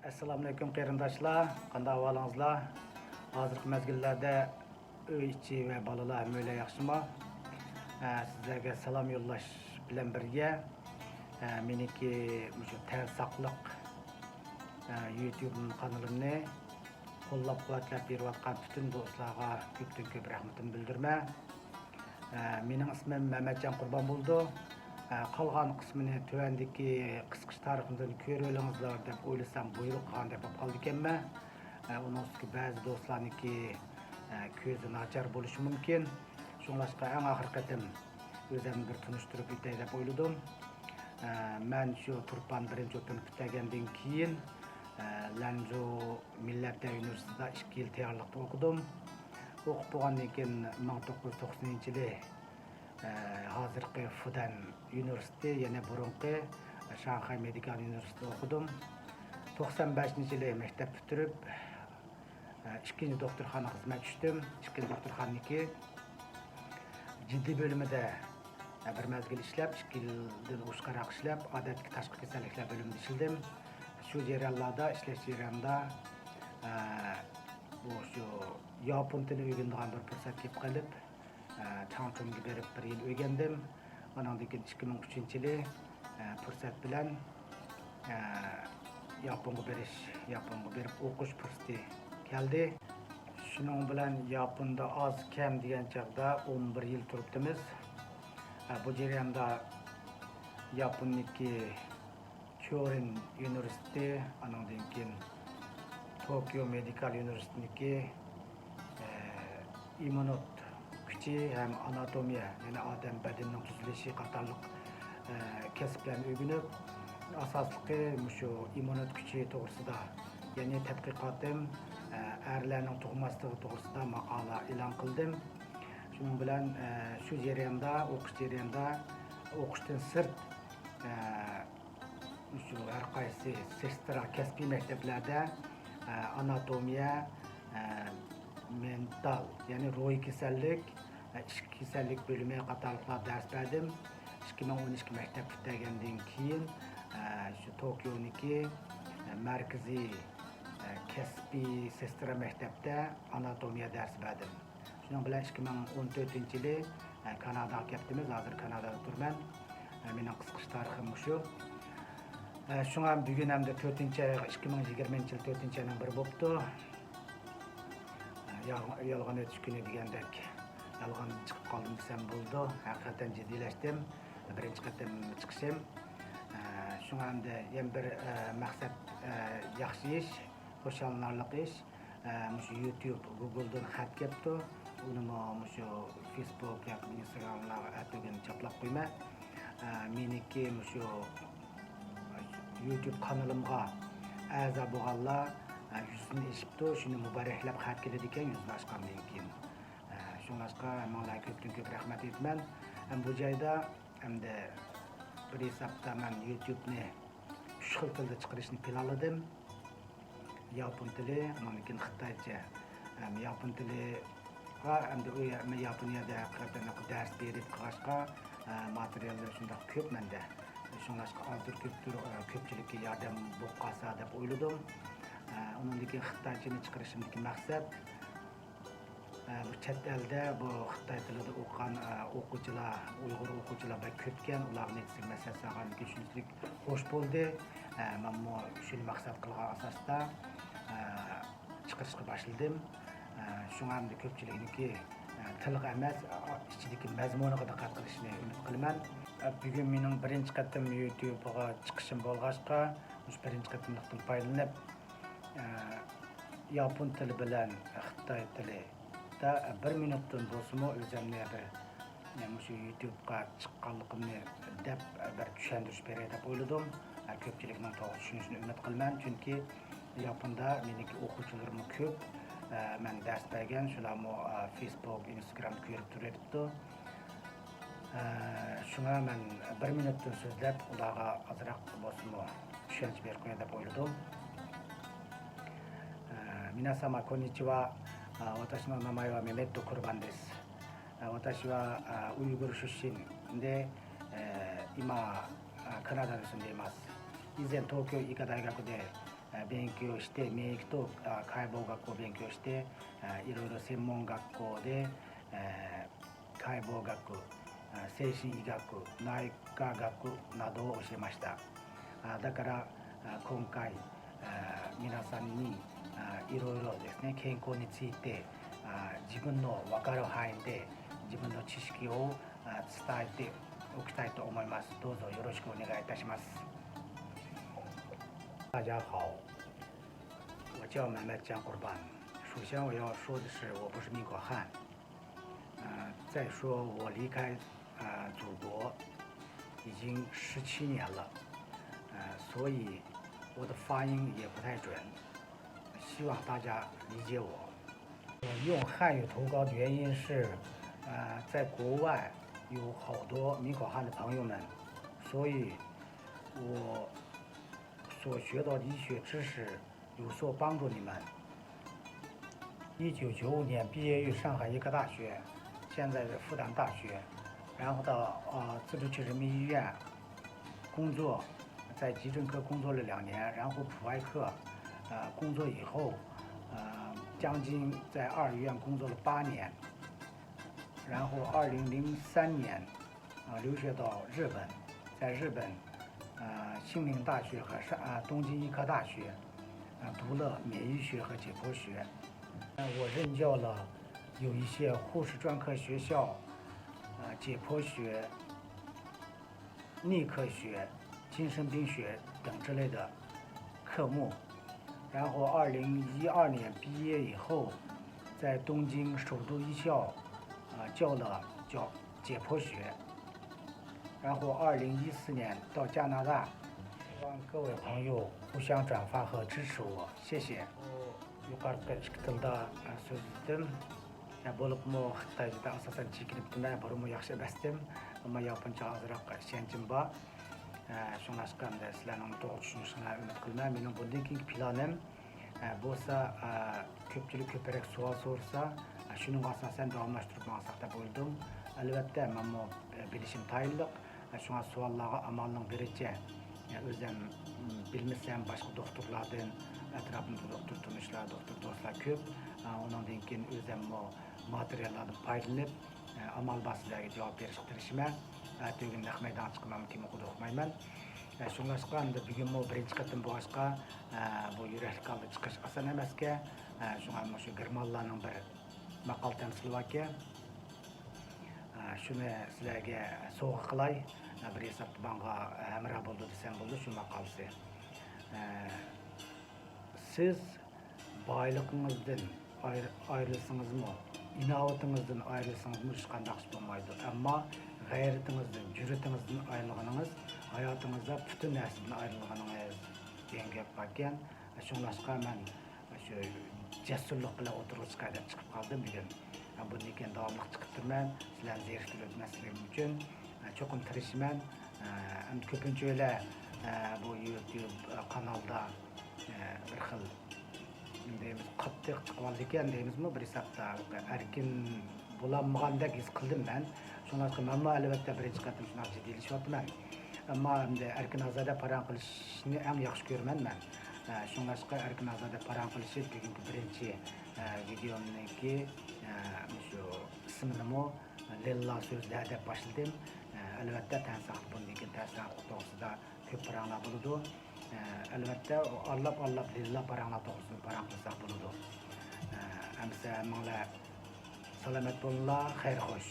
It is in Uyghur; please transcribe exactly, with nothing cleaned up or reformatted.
ئەسسالامۇئەلەيكۇم قېرىنداشلار، قانداق ئەھۋالىڭىزلار؟ ھازىرقى مەزگىللەردە ئۆي ئىچى ۋە بالىلار ھەممەيلەن ياخشىمۇ؟ ئە، سىزلەرگە سالام يوللاش بىلەن بىرگە، ئە، مېنىڭكى مۇشۇ تەن ساقلىق، ئە، يۇتيۇب قانىلىمنى قوللاپ-قۇۋۋەتلەپ بېرىۋاتقان پۈتۈن دوستلارغا كۆپتىن كۆپ رەھمىتىمنى بىلدۈرىمەن. ئە، مېنىڭ ئىسمىم مەمەتجان قۇربان بولىدۇ. ئە، قالغان قىسمىنى تۆۋەندىكى قىسقىچە تارىخىمدىن كۆرۈۋېلىڭىزلار دەپ ئويلىسام بۇيرۇق قىلغاندەك بولۇپ قالىدىكەنمەن. ئە، ئۇنىڭ ئۈستىگە بەزى دوستلارنىڭكى، ئە، كۆزى ناچار بولۇشى مۇمكىن. شۇڭلاشقا ئەڭ ئاخىرقى قېتىم ئۆزۈمنى بىر تونۇشتۇرۇپ ئۆتەي دەپ ئويلىدىم. ئە، مەن شۇ تۇرپان بىرىنچى ئوتتۇرىنى پۈتتۈرگەندىن كېيىن، ئە، لەنجۇ مىللەتلەر ئۇنىۋېرسىتېتىدا ئىككى يىل تەييارلىقتا ئوقۇدۇم. ئوقۇپ بولغاندىن كېيىن مىڭ توققۇز يۈز توقسىنىنچى يىلى، ئە، ھازىرقى فۇدەن ئۇنىۋېرسىتېتى، يەنى بۇرۇنقى شاڭخەي مېدىكال ئۇنىۋېرسىتېتىدا ئوقۇدۇم. توقسان بەشىنچى يىلى مەكتەپ پۈتتۈرۈپ، ئىككىنچى دوختۇرخانىغا خىزمەتكە چۈشتۈم. ئىككىنچى دوختۇرخانىنىڭكى جىددىي بۆلۈمىدە بىر مەزگىل ئىشلەپ، ئىككى يىلدىن ئوشۇقراق ئىشلەپ، ئادەتتىكى تاشقى كېسەللىكلەر بۆلۈمىدە ئىشلىدىم. شۇ جەريانلاردا، ئىشلەش جەريانىدا، ئە، بۇ شۇ ياپون تىلى ئۆگىنىدىغان بىر پۇرسەت كېلىپ قېلىپ، ئە، چاڭچۇنغا بېرىپ بىر يىل ئۆگەندىم. ئانىڭدىن كېيىن ئىككى مىڭ ئۈچىنچى يىلى، ئە، پۇرسەت بىلەن، ئە، ياپونغا بېرىش، ياپونغا بېرىپ ئوقۇش پۇرسىتى كەلدى. شۇنىڭ بىلەن ياپوندا ئاز كەم دېگەن چاغدا ئون بىر يىل تۇرۇپتىمىز. ئە، بۇ جەرياندا ياپوننىڭكى كيورىن ئۇنىۋېرسىتېتى، ئانىڭدىن كېيىن توكيو مېدىكال ئۇنىۋېرسىتېتىنىڭكى، ئە، ئىممۇنوت كۈچى ھەم ئاناتومىيە، يەنى ئادەم بەدىنىنىڭ تۈزۈلۈشى قاتارلىق، ئە، كەسىپلەرنى ئۆگىنىپ، ئاساسلىقى مۇشۇ ئىممۇنوت كۈچى توغرىسىدا، يەنى تەتقىقاتىم، ئە، ئەرلەرنىڭ تۇغماسلىقى توغرىسىدا ماقالە ئېلان قىلدىم. شۇنىڭ بىلەن، ئە، شۇ جەرياندا، ئوقۇش جەريانىدا ئوقۇشتىن سىرت، ئە، شۇ ھەر قايسى سېسترا كەسپىي مەكتەپلەردە، ئە، ئاناتومىيە، ئە، مېنتال، يەنى روھىي كېسەللىك، ئە، ئىچكى كېسەللىك بۆلۈمى قاتارلىقلار دەرس بەردىم. ئىككى مىڭ ئون ئىككى مەكتەپ پۈتتۈرگەندىن كېيىن، ئە، شۇ توكيونىڭكى، ئە، مەركىزىي، ئە، كەسپىي سېسترا مەكتەپتە ئاناتومىيە دەرس بەردىم. شۇنىڭ بىلەن ئىككى مىڭ ئون تۆتىنچى يىلى، ئە، كاناداغا كەپتىمىز. ھازىر كانادادا تۇرىمەن. ئە، مېنىڭ قىسقىچە تارىخىم مۇشۇ. ئە، شۇڭا بۈگۈن ھەمدە تۆتىنچى ئاي، ئىككى مىڭ يىگىرمىنچى يىل تۆتىنچى ئاينىڭ بىرى بوپتۇ. ئە، يالغان، يالغان ئۆتۈش كۈنى دېگەندەك، يالغان چىقىپ قالدىم دېسەم بولىدۇ. ھەقىقەتەن جىددىيلەشتىم. بىرىنچى قېتىم چىقىشىم. ئە، شۇڭا ئەمدى يەنە بىر، ئە، مەقسەت، ئە، ياخشى ئىش، خۇشاللىنارلىق ئىش. ئە، مۇشۇ يۇتيۇب گۇگلدىن خەت كەپتۇ. ئۇنىمۇ مۇشۇ فېيسبۇك ياكى ئىنستاگراملارغا ئەتىگۈن چاپلاپ قويىمەن. ئە، مېنىڭكى مۇشۇ يۇتيۇب قانىلىمغا ئەزا بولغانلار، ئە، يۈزدىن ئېشىپتۇ. شۇنى مۇبارەكلەپ خەت كېلىدىكەن، يۈزدىن ئاشقاندىن كېيىن. ئە، شۇڭلاشقا ھەممىڭلارغا كۆپتىن كۆپ رەھمەت ئېيتىمەن. ھەم بۇ جايدا ئەمدى بىر ھېسابتا مەن يۇتيۇبنى ئۈچ خىل تىلدا چىقىرىشنى پىلانلىدىم. ياپون تىلى، ئۇنىڭدىن كېيىن خىتايچە. ھەم ياپون تىلىغا ئەمدى ئۇ يا-، مەن ياپونىيەدە ھەقىقەتەن دەرس بېرىپ قىلغاچقا، ئە، ماتېرىياللىرى شۇنداق كۆپ مەندە. شۇڭلاشقا ئازدۇر كۆپتۇر، ئە، كۆپچىلىككە ياردەم بولۇپ قالسا دەپ ئويلىدىم. ئە، ئۇنىڭدىن كېيىن خىتايچىنى چىقىرىشىمدىكى مەقسەت، ئە، بۇ چەت ئەلدە بۇ خىتاي تىلىدا ئوقۇغان، ئە، ئوقۇغۇچىلار، ئۇيغۇر ئوقۇغۇچىلار بەك كۆپكەن، ئۇلارغا نېمىسى مەسلىھەت سالغاندىن كېيىن شۇنچىلىك خوش بولدى. ئە، مەنمۇ شۇنى مەقسەت قىلغان ئاساستا، ئە، چىقىرىشقا باشلىدىم. ئە، شۇڭا ئەمدى كۆپچىلىكنىڭكى، ئە، تىلىغا ئەمەس، ئە، ئىچىدىكى مەزمۇنىغا دىققەت قىلىشىنى ئۈمىد قىلىمەن. ئە، بۈگۈن مېنىڭ بىرىنچى قېتىم يۇتيۇبقا چىقىشىم بولغاچقا، مۇشۇ بىرىنچى قېتىملىقتىن پايدىلىنىپ، ئە، ياپون تىلى بىلەن خىتاي تىلى دا بىر مىنۇتتىن بولسىمۇ ئۆزۈمنى بىر، مۇشۇ يۇتيۇبقا چىققانلىقىمنى دەپ بىر چۈشەندۈرۈش بېرەي دەپ ئويلىدىم. كۆپچىلىكنىڭ توغرا چۈشىنىشىنى ئۈمىد قىلىمەن، چۈنكى ياپوندا مېنىڭكى ئوقۇغۇچىلىرىممۇ كۆپ. مەن دەرس بەرگەن، شۇلارمۇ فېيسبۇك، ئىنستاگرامدا كۆرۈپ تۇرۇۋېتىپتۇ. ئە، شۇڭا مەن بىر مىنۇتتىن سۆزلەپ، ئۇلارغا ئازراق بولسىمۇ چۈشەنچە بېرىپ قوياي دەپ ئويلىدىم. ئە، مىناساما كوننىچىۋا، ئە، ۋاتاشىنو نامايوا مېمېتتو كۇربان دېس. ئە، ۋاتاشىۋا، ئە، ئۇيغۇر شۇشىن دې، ئە، ئىما، ئە، كانادا دېسۇن دېماس. ئىزەن توكيو ئىكا دايگاكۇ دې 勉強して、免疫と、あ、解剖学を勉強して、あ、いろいろ専門学校で、えー解剖学、あ、精神医学、内科学などを教えました。あ、だから、あ、今回、あ、皆さんに、あ、いろいろですね、健康について、あ、自分の分かる範囲で自分の知識を、あ、伝えておきたいと思います。どうぞよろしくお願いいたします。大家好，我叫 Mehmet Can Kurban。首先我要说的是，我不是敏感汗。呃，再说我离开，呃，祖国已经十七年了，呃，所以我的发音也不太准，希望大家理解我。我用汉语投稿的原因是，呃，在国外有好多敏感汗的朋友们，所以我所学到的医学知识有所帮助你们。一九九五年毕业于上海医科大学，现在的复旦大学，然后到，呃，自治区人民医院工作，在急诊科工作了两年，然后普外科，呃，工作以后，呃，将近在二医院工作了八年，然后二零零三年，啊，留学到日本，在日本，呃，庆应大学和上，啊，东京医科大学，啊，读了免疫学和解剖学。呃，我任教了有一些护士专科学校，啊，解剖学、内科学、精神病学等之类的科目。然后二零一二年毕业以后，在东京首都医校，啊，教了教解剖学。然后二零一四年到加拿大，希望各位朋友互相转发和支持我，谢谢。يۇقىرىقى ئىككى تىلدا سۆزلىدىم. بولۇپمۇ خىتايچىدا ئاساسەن چېكىنىپتىمەن، بۇرۇنمۇ ياخشى ئەمەستىم. ئەمما ياپونچە ئازراق ئىشەنچىم بار. شۇڭلاشقا ئەمدى سىلەرنىڭ توغرا چۈشىنىشىڭلارنى ئۈمىد قىلىمەن. مېنىڭ بۇندىن كېيىنكى پىلانىم، ئە، بولسا، ئە، كۆپچىلىك كۆپرەك سوئال سورىسا، ئە، شۇنىڭغا ئاساسەن داۋاملاشتۇرۇپ ماڭساق دەپ ئويلىدىم. ئەلۋەتتە، مەنمۇ، ئە، بىلىشىم تايىنلىق. ئە، شۇڭا سوئاللارغا ئامالنىڭ بىرىچە، ئە، ئۆزۈم، م، بىلمىسەم، باشقا دوختۇرلاردىن، ئەتراپىمدا دوختۇر تونۇشلار، دوختۇر دوستلار كۆپ. ئە، ئۇنىڭدىن كېيىن ئۆزۈممۇ ماتېرىياللاردىن پايدىلىنىپ، ئە، ئامال بار سىلەرگە جاۋاب بېرىشكە تىرىشىمەن. ئەتىگۈن نەق مەيدانغا چىقىمەنمۇ، كىممۇ قۇدۇق ئۇقمايمەن. ئە، شۇڭلاشقا ئەمدى بۈگۈنمۇ بىرىنچى قېتىم بولغاچقا، ئە، بۇ يۈرەكلىك ھالدا چىقىش ئاسان ئەمەسكەن. ئە، شۇڭا مۇشۇ گېرمانلارنىڭ بىر ماقالە تەمسىلى باركەن. ئە، شۇنى سىلەرگە سوۋغا قىلاي. ئە، بىر ھېسابتا ماڭا ھەمراھ بولدى دېسەم بولىدۇ شۇ ماقالىسى. ئە، سىز بايلىقىڭىزدىن ئاير-، ئايرىلسىڭىزمۇ، ئىناۋىتىڭىزدىن ئايرىلسىڭىزمۇ ھېچقانداق ئىش بولمايدۇ. ئەمما غەيرىتىڭىزدىن، جۈرئىتىڭىزدىن ئايرىلغىنىڭىز ھاياتىڭىزدا پۈتۈن نەرسىدىن ئايرىلغىنىڭىز دېگەن گەپ باركەن. شۇڭلاشقا مەن شۇ جەسۇرلۇق بىلەن ئوتتۇرىغا چىقاي دەپ چىقىپ قالدىم بۈگۈن. بۇندىن كېيىن داۋاملىق چىقىپ تۇرىمەن. سىلەرنى زېرىكتۈرۈپ ئۆتمەسلىكىم ئۈچۈن، چوقۇم تىرىشىمەن. ئەمدى كۆپىنچىلەر بۇ يۇتۇب قانالدا بىر خىل، نېمە دەيمىز، قاتتىق چىقىۋالىدىكەن دەيمىزمۇ، بىر ھېسابتا ئەركىن بولالمىغاندەك ھېس قىلدىم مەن. شۇڭلاشقا مەنمۇ ئەلۋەتتە بىرىنچى قېتىم شۇنداق جىددىيلىشىۋاتىمەن. ئەمما ئەمدى ئەركىن ئازادە پاراڭ قىلىشنى ئەڭ ياخشى كۆرىمەن مەن. ئە، شۇڭلاشقا ئەركىن ئازادە پاراڭ قىلىشىپ، بۈگۈنكى بىرىنچى، ئە، ۋىدېيومنىڭكى، ئە، مۇشۇ ئىسمىنىمۇ لىللا سۆزلەر دەپ باشلىدىم. ئە، ئەلۋەتتە، تەن ساقلىق، بۇندىن كېيىن تەن ساقلىق توغرىسىدا كۆپ پاراڭلار بولىدۇ. ئە، ئەلۋەتتە، ئارىلاپ-ئارىلاپ لىللا پاراڭلار توغرىسىدا پاراڭ قىلساق بولىدۇ. ئە، ئەمىسە ھەممىڭلار سالامەت بولۇڭلار، خەير خوش.